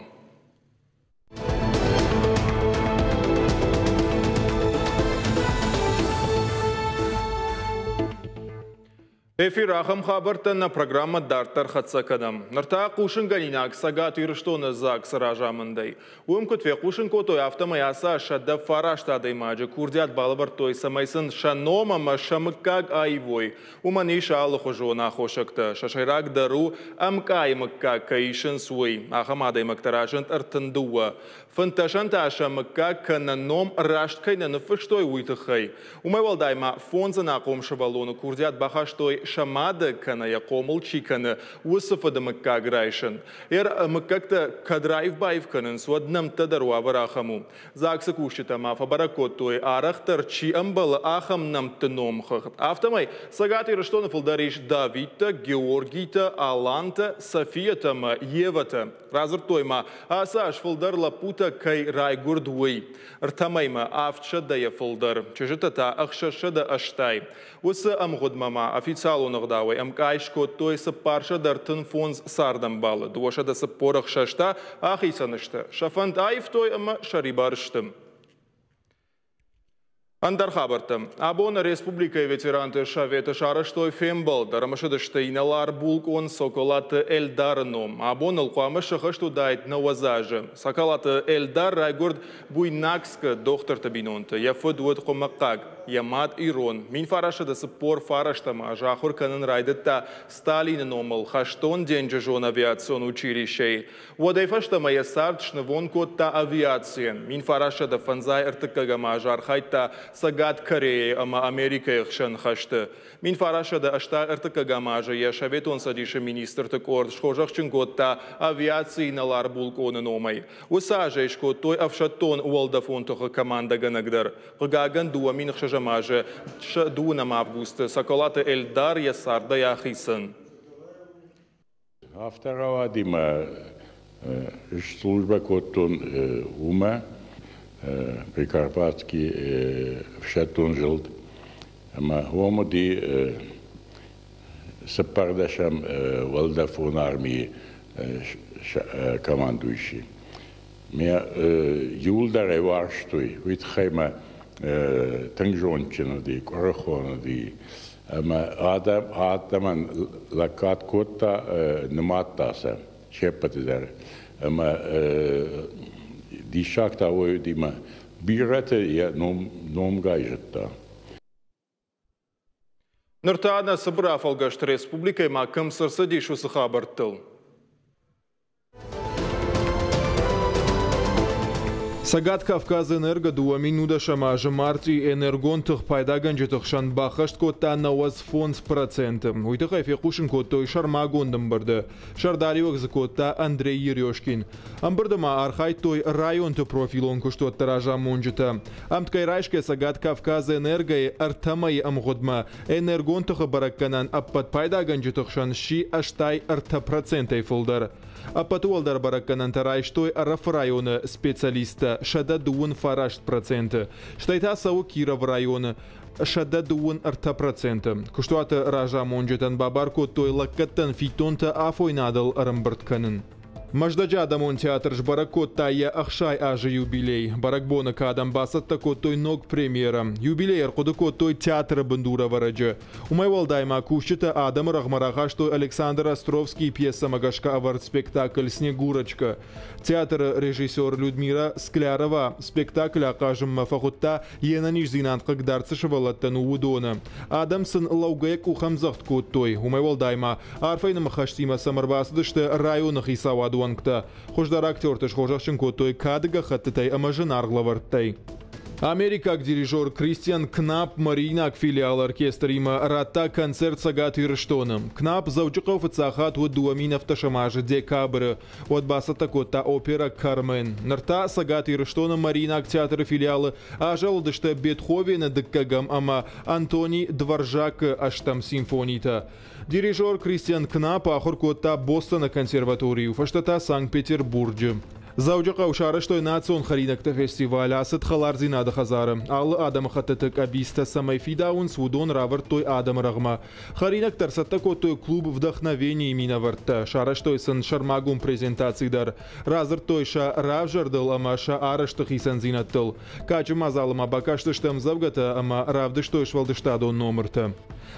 Эфир ахӕм хабӕрттӕ нӕ программӕ дарддӕр хӕццӕ кӕнӕм. Ныр та хъусынгӕнинаг Цӕгат Ирыстоны ЗАГС-ы разамындӕй. Уым куыд фехъусын кодтой, афтӕмӕй ацы аз 109 адӕймаджы курдиат балӕвӕрдтой, цӕмӕй сын сӕ ном ӕмӕ сӕ мыггаг аивой. Уымӕн ис алыхуызон аххосӕгтӕ. Сӕ сӕйрагдӕр у, ӕмкъайы мыггаг кӕй исынц, уый. Ахӕм адӕймӕгтӕ разынд 32. Фынддӕсӕн та сӕ мыггаг кӕнӕ ном раст кӕй нӕ ныффыстой, уый тыххӕй. Уымӕй уӕлдай ма фондз ӕнахъом сывӕллоны курдиат бахастой сӕ мады кӕнӕ йӕ хъомыл чи кӕны, уыцы фыды мыггаг райсын. Ер мыггӕгтӕ кӕд раив-баив кӕнынц, уӕд нӕмттӕ дӕр уавӕр ахӕм у. ЗАГС-ы кусджытӕ ма фӕбӕрӕг кодтой, арӕхдӕр чи ӕмбӕлы, ахӕм нӕмтты номхыгъд. Афтӕмӕй Цӕгат Ирыстоны фылдӕр ис Давидтӕ, Георгийтӕ, Алантӕ, Софиятӕ ӕмӕ Евӕтӕ. Радзырдтой ма, ацы аз фылдӕр лӕппутӕ кӕй райгуырд, уый. Ӕртӕмӕймӕ авдсӕдӕйӕ фылдӕр, чызджытӕ та 680. Уыцы ӕмгъуыдмӕ ма официалон ӕгъдауӕй ӕмкъай скодтой 435 цардӕмбалы, 246 та ахицӕн сты, сӕ фӕнд аивтой ӕмӕ сӕрибар сты. Ӕндӕр хабӕрттӕ. Абон республикӕйы ветеранты советы сарӕзтой фембӕлд. Ӕрымысыдысты инӕлар-булкъон Соколаты Эльдары ном. Абон ыл хъуамӕ сыхӕст уыдаид 90 азы. Соколаты Эльдар райгуырд Буйнакскы дохтырты бинонты. Йӕ фыд уыд хъуымыхъхъаг, йӕ мад ирон. 1949 азы ахуыр кӕнын райдыдта Сталины номыл хӕстон-денджызон авиацион училищейы. Уӕдӕй фӕстӕмӕ йӕ цард снывонд кодта авиацийӕн. 1953 аз архайдта Цӕгат Кореяйы ӕмӕ Америкӕйы хсӕн хӕсты. 1983 азы йӕ Советон Цӕдисы министрты къорд схорзӕхджын кодта авиацийы инӕлар-булкъоны номӕй. Уыцы азӕй скодтой ӕфсӕддон уӕлдӕфон тыхы командӕгӕнӕг дӕр. Хъыгагӕн, 2006 азы 2 августы Соколаты Эльдар йӕ цардӕй ахицӕн. Афтӕ рауади мӕ службӕ кодтон уымӕ, Прикарпатский ӕфсӕддон зылд, ӕмӕ уым уыди цыппӕрдӕсӕм уӕлдӕфон армийы командующий. Мӕ иуылдӕр ӕй уарзтой, уый тыххӕй мӕ тынг зондджын уыди, къуырыхон уыди, ӕмӕ адӕмӕн лӕггад кодта, нымадта сӕ се ппӕты дӕр. Ӕмӕ диссаг та уый уыди, мӕ бирӕты йӕ номгай зыдта. Ныр та нӕ цыбыр афӕлгӕст республикӕйы ма кӕм цы рцыдис, уыцы хабӕрттыл. Цӕгат Кавказы Энерго 2010 азы мартъи энергон тых пайдагӕнджыты хсӕн баххӕст кодта 95%. Уый тыххӕй фехъусын кодтой сӕрмагонд ӕмбырды. Сӕрдариуӕг дзы кодта Андрей Ерешкин. Ӕмбырды ма архайдтой районты профилон куыстуӕтты разамонджытӕ. Ӕмткӕй райсгӕ Цӕгат Кавказы Энергойы ӕртӕ мӕйы ӕмгъуыдмӕ энергон тыхы бӕрӕггӕнӕн ӕппӕт пайдагӕнджыты хсӕн сси 83%-ӕй фылдӕр. Ӕппӕты уӕлдӕр бӕрӕггӕнӕнтӕ райстой Ӕрӕфы районы специалисттӕ 139%, стӕй та цӕуы Кировы районы 133%. Куыстуаты разамонджытӕн бабар кодтой лӕггӕдтӕн фиддонтӕ афойнадыл ӕрӕмбырд кӕнын. Мӕздӕджы адӕмон театр сбӕрӕг кодта йӕ 60 азы юбилей. Бӕрӕгбоны кадӕн бацӕттӕ кодтой ног премьерӕ. Юбилей ӕрхъуыды кодтой театры бындурӕвӕрӕджы. Уымӕй уӕлдай ма кусджытӕ адӕмы рӕгъмӕ рахастой Александр Островскийы пьесӕмӕ гӕсгӕ ӕвӕрд спектакль «Снегурочка». Театры режиссер Людмила Склярова спектакль ахъазынмӕ фӕхуыдта, йе нӕниздзинад хъыгдард цы сывӕллӕттӕн у, уыдоны. Адӕм сын лӕугӕйӕ къухӕмдзӕгъд кодтой. Уымӕй уӕлдай ма арфӕйы ныхӕстимӕ сӕм ӕрбацыдысты районы хицауады уӕнгтӕ. Хуыздӕр актерты схорзӕхджын кодтой кады гӕххӕттытӕй ӕмӕ зынаргъ лӕвӕрттӕй. Америкаг дирижер Кристиан Кнап Мариинаг филиалы оркестримӕ радта концерт Цӕгат Ирыстоны. Кнап Дзӕуджыхъӕуы фыццаг хатт уыд 2017 азы декабры. Уӕд бацӕттӕ кодта оперӕ «Кармен». Ныр та Цӕгат Ирыстоны Мариинаг театры филиалы азӕлыдысты Бетховены дыккӕгӕм ӕмӕ Антони Дворжакы ӕстӕм симфонитӕ. Дирижер Кристиан Кнап ахуыр кодта Бостоны консерваторийы, фӕстӕ та Санкт-Петербурджы. Дзӕуджыхъӕуы сарӕзтой национ хӕринӕгты фестиваль, ацыд Хӕлардзинады хӕдзары. Алы адӕмыхӕттыты къӕбицтӕ цӕмӕй фидауынц, уыдон равӕрдтой адӕмы рӕгъмӕ. Хӕринӕгтӕ ӕрцӕттӕ кодтой клуб «Вдохновение»-йы минӕвӕрттӕ, сарӕзтой сын сӕрмагонд презентаци дӕр. Радзырдтой сӕ равзӕрдыл ӕмӕ сӕ арӕзты хицӕндзинӕдтыл. Кадджын мадзалы ма бакастысты ӕмдзӕвгӕтӕ ӕмӕ равдыстой сфӕлдыстадон номыртӕ.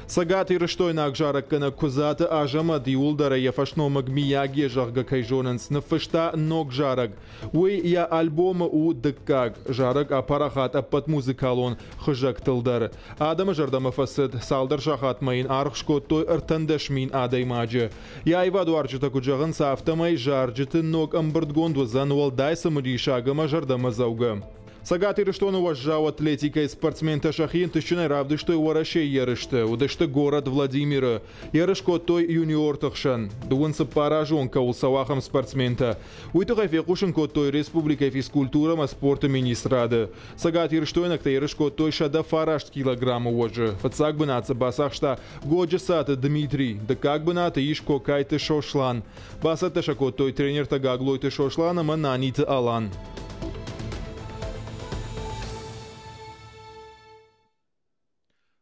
Цӕгатирыстойнаг зарӕггӕнӕг Куыдзаты Азӕмӕт иууылдӕр йӕ фӕсномыг Мияги, зӕгъгӕ, кӕй зонынц, ныффыста ног зарӕг. Уый йӕ альбомы у дыккаг. Зарӕг апарахат ӕппӕт музыкалон хызӕгтыл дӕр. Адӕмы зӕрдӕмӕ фӕцыд, цалдӕр сахатмӕ йын аргъ скодтой 13 000 адӕймаджы. Йӕ аивадуарзджытӕ куыд зӕгъынц, афтӕмӕй зарджыты ног ӕмбырдгонд уыдзӕн уӕлдай цымыдисаг ӕмӕ зӕрдӕмӕдзӕугӕ. Цӕгат Ирыстоны уӕззау атлетикӕйы спортсментӕ сӕхи ӕнтыстджынӕй равдыстой Уӕрӕсейы ерысты. Уыдысты горӕт Владимиры. Ерыс кодтой юниорты хсӕн. 24 азы онг кӕуыл цӕуы, ахӕм спортсментӕ. Уый тыххӕй фехъусын кодтой республикӕйы физкультурӕ ӕмӕ спорты министрады. Цӕгатирыстойнӕгтӕ ерыс кодтой 109 килограммы уӕзы. Фыццаг бынат дзы бацахста Годжысаты Дмитрий, дыккаг бынаты ис Кокайты Сослан. Бацӕттӕ сӕ кодтой тренертӕ Гаглойты Сослан ӕмӕ Наниты Алан.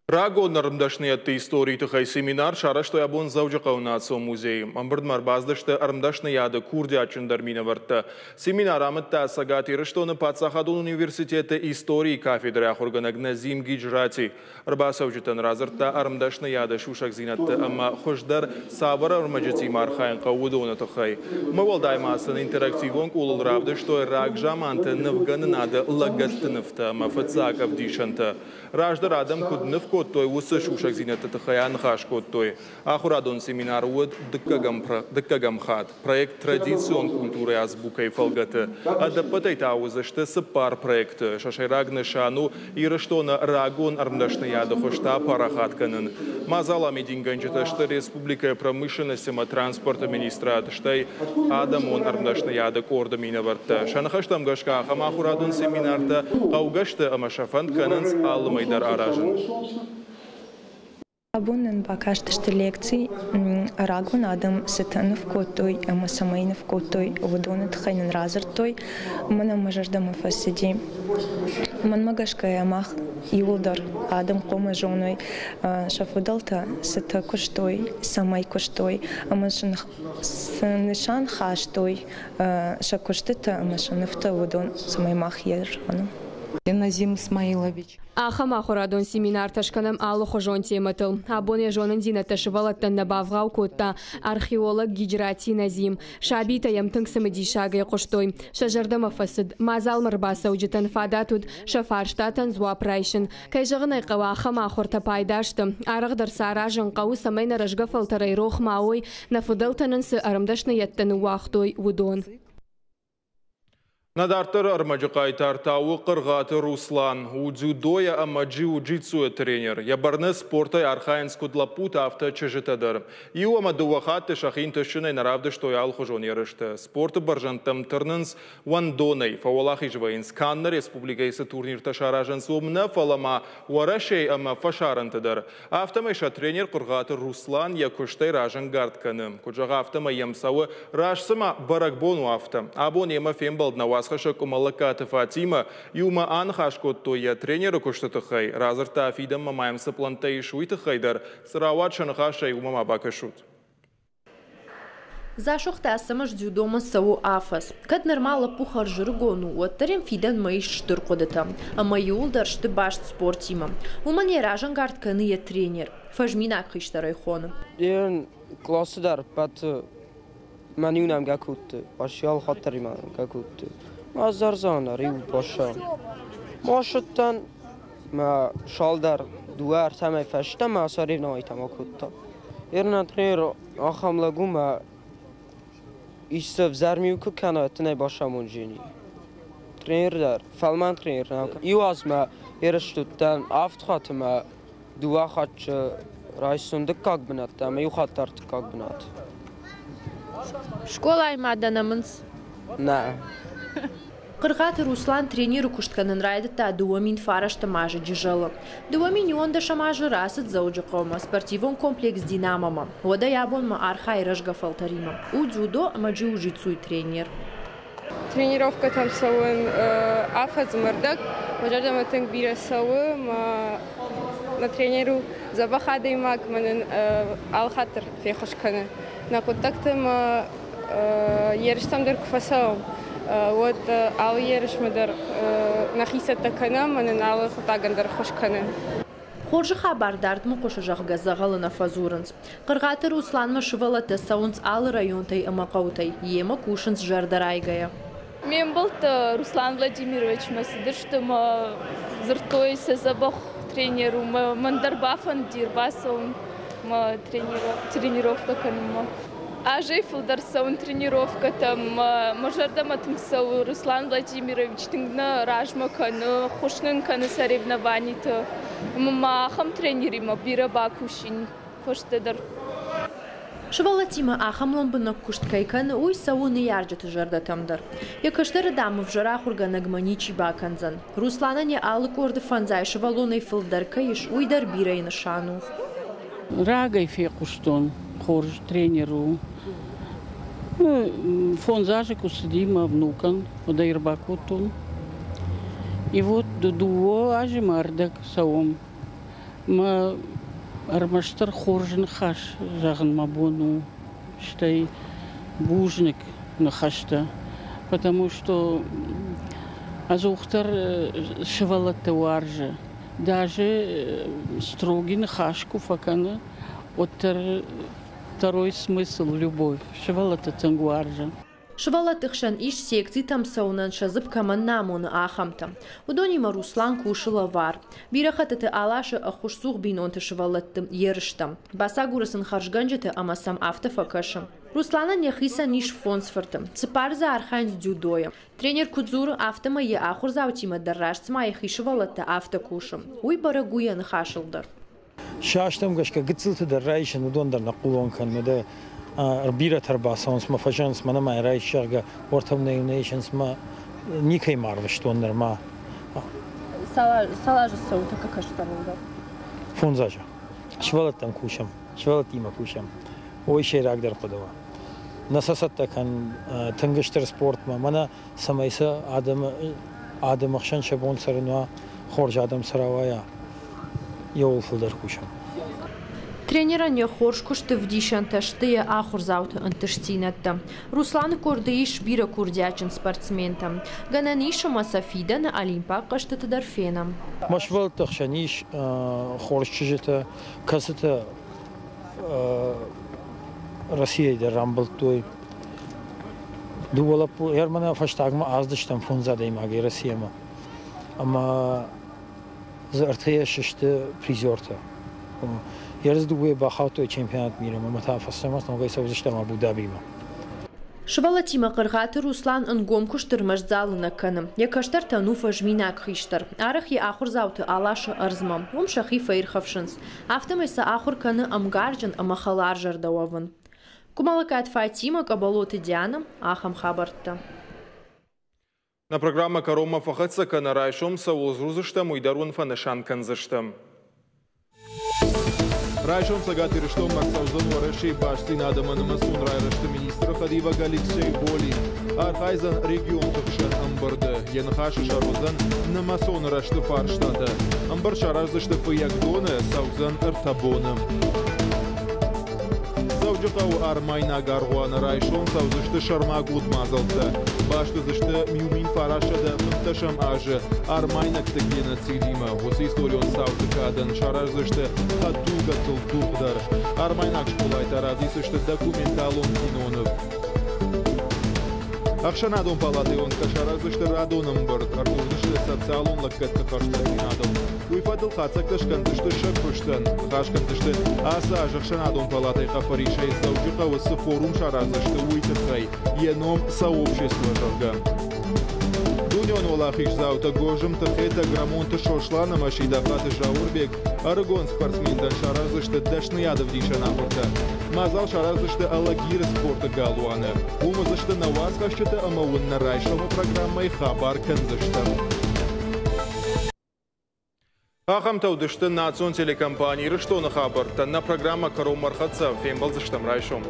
Рагон ӕрмдӕсныйӕдты историйы тыххӕй семинар сарӕзтой абон Дзӕуджыхъӕуы национ музейы. Ӕмбырдмӕ ӕрбацыдысты ӕрмдӕсныйады курдиатджындӕр минӕвӕрттӕ. Семинар амыдта Цӕгат Ирыстоны паддзахадон университеты историйы кафедрӕйы ахуыргӕнӕг Назим Гиджрати. Ӕрбацӕуджытӕн радзырдта ӕрмдӕсныйады сусӕгдзинӕдты ӕмӕ хуыздӕр цавӕр ӕрмӕджытимӕ архайын хъӕуы, уыдоны тыххӕй. Уымӕ уӕлдай ма сын интерактивон къулыл равдыстой рагзаманты нывгӕнынады лӕггӕдты нывтӕ ӕмӕ фыццаг ӕвдисӕнтӕ. Раздӕр адӕм куыд ныв кодтой, уыцы сусӕгдзинӕдты тыххӕй аныхас кодтой. Ахуырадон семинар уыд дыккӕгӕм хатт. Проект «Традицион культурӕйы азбукӕйы» фӕлгӕты. Ӕдӕппӕтӕй та уыдзысты цыппар проекты. Сӕ сӕйраг нысан у Ирыстоны рагон ӕрмдӕсныйады хуызтӕ апарахат кӕнын. Мадзал амидингӕнджытӕ сты республикӕйы промышленность ӕмӕ транспорты министрад, стӕй адӕмон ӕрмдӕсныйады къорды минӕвӕрттӕ. Сӕ ныхӕстӕм гӕсгӕ ахӕм ахуырадон семинартӕ хъӕугӕ сты ӕмӕ сӕ фӕнд кӕнынц алы мӕй дӕр аразын. Абон нын бакастысты лекци, рагон адӕм цытӕ ныв кодтой ӕмӕ цӕмӕй ныв кодтой, уыдоны тыххӕй нын радзырдтой. Мӕнӕн мӕ зӕрдӕмӕ фӕцыди. Мӕнмӕ гӕсгӕйӕ мах иууылдӕр адӕм хъуамӕ зоной, сӕ фыдӕлтӕ цытӕ куыстой, цӕмӕй куыстой ӕмӕ сын цы нысан хастой сӕ куыстытӕ ӕмӕ сӕ нывтӕ, уыдон, цӕмӕй мах йӕ зонӕм. Назим Исмаилович. Ахӕм ахуырадон семинартӕ скӕнӕм алыхуызон темӕтыл. Абон йӕ зонындзинӕдтӕ сывӕллӕттӕн нӕ бавгъау кодта археолог Гиджрати Назим. Сабитӕ йӕм тынг цымыдисагӕй хъуыстой. Сӕ зӕрдӕмӕ фӕцыд. Мадзалмӕ ӕрбацӕуджытӕн фадат уыд сӕ фарстатӕн дзуапп райсын. Кӕй зӕгъын ӕй хъӕуы, ахӕм ахуыртӕ пайда сты. Арӕхдӕр сӕ аразын хъӕуы, цӕмӕй нӕ рӕзгӕ фӕлтӕрӕй рох ма уой, нӕ фыдӕлтӕ нын цы ӕрмдӕсныйӕдтӕ ныууагътой, уыдон. Нӕ дарддӕры ӕрмӕджы хъайтар та у Хъыргъаты Руслан. У дзюдойӕ ӕмӕ джиу-джитсуйы тренер. Йӕ бӕрны спортӕй архайынц куыд лӕппутӕ, афтӕ чызджытӕ дӕр. Иу ӕмӕ дыууӕ хатты сӕхи ӕнтыстджынӕй нӕ равдыстой алыхуызон ерысты. Спорты бӕрзӕндтӕм тырнынц уӕндонӕй, фӕуӕлахиз вӕййынц канд нӕ республикӕйы цы турниртӕ саразынц, уым нӕ, фӕлӕ ма Уӕрӕсейы ӕмӕ фӕсарӕнты дӕр. Афтӕмӕй сӕ тренер Хъуыргъаты Руслан йӕ куыстӕй разӕнгард кӕны. Куыд зӕгъы, афтӕмӕй йӕм цӕуы, раст цыма бӕрӕгбон у, афтӕ. Абон йемӕ фембӕлд нӕ уацхӕссӕг Къуымӕллӕгкаты Фатимӕ. Иумӕ аныхас кодтой йӕ тренеры куысты тыххӕй, радзырдта, фидӕнмӕ ма йӕм цы пълӕнттӕ ис, уый тыххӕй дӕр. Цы рауад сӕ ныхасӕй, уымӕ ма бакӕсут. Дзасохты Ацӕмӕз дзюдомӕ цӕуы афӕдз. Кӕд нырма лӕппу хӕрзӕрыгон у, уӕддӕр ӕм фидӕнмӕ ис стыр хъуыдытӕ. Ӕмӕ иууылдӕр сты баст спортимӕ. Уымӕн йӕ разӕнгард кӕны йӕ тренер. Фӕзминаг хистӕрӕй хоны. Йе къласы дӕр ӕппӕты мӕн иу нӕмгӕ кодты, почти алхатт дӕр нӕмгӕ кодты. Ӕз дӕр зӕгъын, риу баша. Массыдтӕн мӕ шалдӕр дыууӕ ӕртӕмӕй фӕстӕмӕ соревновайтӕм акодта. Ерна тренер ахӕм лӕг у мӕ исты ӕвзӕр ми куы кӕна, тын ӕй бацамонджени. Тренер дӕр, фӕлмӕн тренер нӕу. Иу аз мӕ ерысты уыдтӕн авд хатты мӕ дыууӕ хатты райстон дыккаг бынӕттӕ ӕмӕ иу хатт ӕртыккаг бынат. Скъолайы ма дӕ нӕмынц? Нӕ. Хъыргъаты Руслан тренеры куыст кӕнын райдыдта 2009 азы Джызӕлы. 2011 азы рацыд Дзӕуджыхъӕумӕ спортивон комплекс «Динамо-мӕ». Уӕдӕй абонмӕ архайы рӕзгӕ фӕлтӕримӕ. У дзюдо ӕмӕ джиу-джитсуйы тренер. Тренировкӕтӕм цӕуын афӕдзы мӕрдӕг. Мӕ зӕрдӕмӕ тынг бирӕ цӕуы. Мӕ тренер у дзӕбӕх адӕймаг, мӕнӕн алыхатт дӕр феххуыс кӕны. Нӕ хъуыддӕгты мӕ ерыстӕм дӕр куы фӕцӕуӕм, уӕд алы ерысмӕ дӕр нӕхи цӕттӕ кӕнӕм, мӕнӕн алы хъуыддагӕн дӕр ӕххуыс кӕны. Хорзы хабар дардмӕ хъуысы, зӕгъгӕ, дзӕгъӕлы нӕ фӕдзурынц. Хъыргъаты Русланмӕ сывӕллӕттӕ цӕуынц алы районтӕй ӕмӕ хъӕутӕй, йемӕ кусынц зӕрдӕрайгӕйӕ. Ме мбӕлттӕ Руслан Владимировичмӕ цыдысты мӕ дзырдтой, сӕ дзӕбӕх тренер у, мӕн дӕр бафӕнди ӕрбацӕуын мӕ тренировкӕ кӕнынмӕ. Азӕй фылдӕр цӕуын тренировкӕтӕм, мӕ зӕрдӕмӕ тынг цӕуы Руслан Владимирович, тынг нӕ размӕ кӕны, ххуыс нын кӕны соревнованиты. Ӕмӕ ма ахӕм тренеримӕ бирӕ бакусин фӕстӕдӕр. Сывӕллӕттимӕ ахӕм лӕмбынӕг куыст кӕй кӕны, уый цӕуы ныййарджыты зӕрдӕтӕм дӕр. Йӕ кӕстӕры, дам, ӕвзӕр ахуыргӕнӕгмӕ ничи бакӕндзӕн. Русланӕн йӕ алы къорды фӕндзай сывӕллонӕй фылдӕр кӕй ис, уый дӕр бирӕйы нысан у. Рагӕй фехъуыстон, хорз тренер у. Фондз азы куы цыди мӕ внукӕн, уӕд ӕй ӕрбакодтон. И вот дыууӕ азы мӕ ӕрдӕг цӕуӕм. Мӕ ӕрмӕстдӕр хорз ныхас зӕгъын мӕ бон у, стӕй бузныг ныхӕстӕ, потому что ӕдзухдӕр сывӕллӕтты уарзы. Даже строгий ныхас куы фӕкӕны, уӕддӕр второй смысл любовь сывӕллӕтты тынг уарзы. Сывӕллӕтты хсӕн ис секцитӕм цӕуынӕн сӕ дзыпп кӕмӕн нӕ амоны, ахӕмтӕ. Уыдонимӕ Руслан кусы лӕвар. Бирӕ хӕттыты аласы ӕххуысцух бинонты сывӕллӕтты ерыстӕм. Бацагуры сын хӕрзгӕнджыты ӕмӕ сӕм афтӕ фӕкӕсы. Русланӕн йӕхицӕн ис фондз фырты. Цыппар дзы архайынц дзюдойы. Тренер куыд дзуры, афтӕмӕй йӕ ахуырдзаутимӕ дӕр раст цыма йӕхи сывӕллӕттӕ афтӕ кусы. Уый бӕрӕг у йӕ ныхасыл дӕр. Сӕ азтӕм гӕсгӕ гыццылты дӕр райсын, уыдон дӕр нӕ хъулон кӕнын. Уӕдӕ бирӕтӕ ӕрбацӕуынц мӕ фӕзӕгъынц, мӕнӕ ма райс, зӕгъгӕ, уӕртӕ нӕ иу нӕ исынц мӕ никӕй ма арвыстон нырма. Цал азы цӕуы тӕккӕ кӕстӕрыл дӕр? Фондз азы. Сывӕллӕттӕм кусӕм, сывӕллӕттимӕ кусӕм. Уый сӕйрагдӕр хъуыды у. Нӕ сӕ цӕттӕ кӕн тынг стыр спортмӕ, мӕнӕ цӕмӕй сӕ адӕмы адӕмы хсӕн сӕ бон цӕрын уа, хорз адӕм цы рауайа, иуыл фылдӕр кусӕм. Тренерӕн йӕ хорз куысты ӕвдисӕнтӕ сты йӕ ахуырдзауты ӕнтыстдзинӕдтӕ. Русланы къорды ис бирӕ курдиатджын спортсментӕ. Гӕнӕн ис, ӕмӕ сӕ фидӕны олимпаг хъӕзтыты дӕр фенӕм. Мӕ сывӕллӕтты хсӕн ис хорз чызджытӕ, кӕцытӕ Российӕйы дӕр рамбылдтой. Дыууӕ лӕппу ӕрмӕнӕ фӕстагмӕ аздыстӕм фондз адӕймагӕй Российӕмӕ. Ӕмӕ дзы ӕртӕйӕ сысты призертӕ. Ерыс дыууӕ бахаудтой чемпионат мира-мӕ ӕмӕ та фӕстӕмӕ ногӕй цӕудзыстӕм Абу-Дабимӕ. Сывӕллӕттимӕ Хъыргъаты Руслан ӕнгом куыст ӕрмӕст залы нӕ кӕны. Йӕ кӕстӕртӕн у фӕзминаг хистӕр. Арӕх йӕ ахуырдзауты аласы ӕрдзмӕ. Уым сӕхи фӕирхӕфсынц. Афтӕмӕй сӕ ахуыр кӕны ӕмгарджын ӕмӕ хӕларзӕрдӕ уӕвын. Къуымӕллӕгкаты Фатимӕ, Къӕбӕлоты Диана, ахӕм хабӕрттӕ. Нӕ программӕ кӕронмӕ фӕхӕццӕ кӕны, райсом цӕуыл дзурдзыстӕм, уый дӕр уын фӕнысан кӕндзыстӕм. Райсом Цӕгат Ирыстонмӕ ӕрцӕудзӕн Уӕрӕсейы бастдзинад ӕмӕ нымӕцон райрӕзты министры хӕдивӕг Алексей Волин. Архайдзӕн регионты хсӕн ӕмбырды. Йӕ ныхасы сӕр уыдзӕн нымӕцон рӕзты фарстатӕ. Ӕмбырд сараздзысты Фыййагдоны, цӕудзӕн ӕртӕ боны. Дзӕуджыхъӕуы армайнаг аргъуаны райсом цӕудзысты сӕрмагонд мадзӕлттӕ. Баст уыдзысты 1915 азы армайнӕгты геноцидимӕ. Уыцы историон цауты кадӕн сараздзысты хӕдтулгӕтыл дугъ дӕр. Армайнаг скъолайы та равдисдзысты документалон киноныв. Ӕхсӕнадон палатӕйы уӕнгтӕ сараздзысты радон ӕмбырд, ӕрдзурдзысты социалон лӕггӕдты хӕрзхъӕддзинадыл. Уый фӕдыл хатдзӕгтӕ скӕндзысты сӕ куыстӕн. Ныхас кӕндзысты, ацы аз ӕхсӕнадон палатӕйы хъӕппӕрисӕй Дзӕуджыхъӕуы цы форум сараздзысты, уый тыххӕй. Йӕ ном «Сообщество», зӕгъгӕ. Дунеон уӕлахиздзаутӕ Гозымты Хетӕг, Рӕмонты Сослан ӕмӕ Сидахъаты Зауырбег ӕрыгон спортсментӕн сараздзысты дӕсныйадӕвдисӕн ахуыртӕ. Мадзал сараздзысты Алагиры спорты галуаны. Уым уыдзысты нӕ уацхӕсджытӕ ӕмӕ уын нӕ райсомы программӕйы хабар кӕндзыстӕм. Ахӕмтӕ уыдысты национ телекомпани «Ирыстоны хабӕрттӕ». Нӕ программӕ кӕронмӕ ӕрхӕццӕ. Фембӕлдзыстӕм райсом.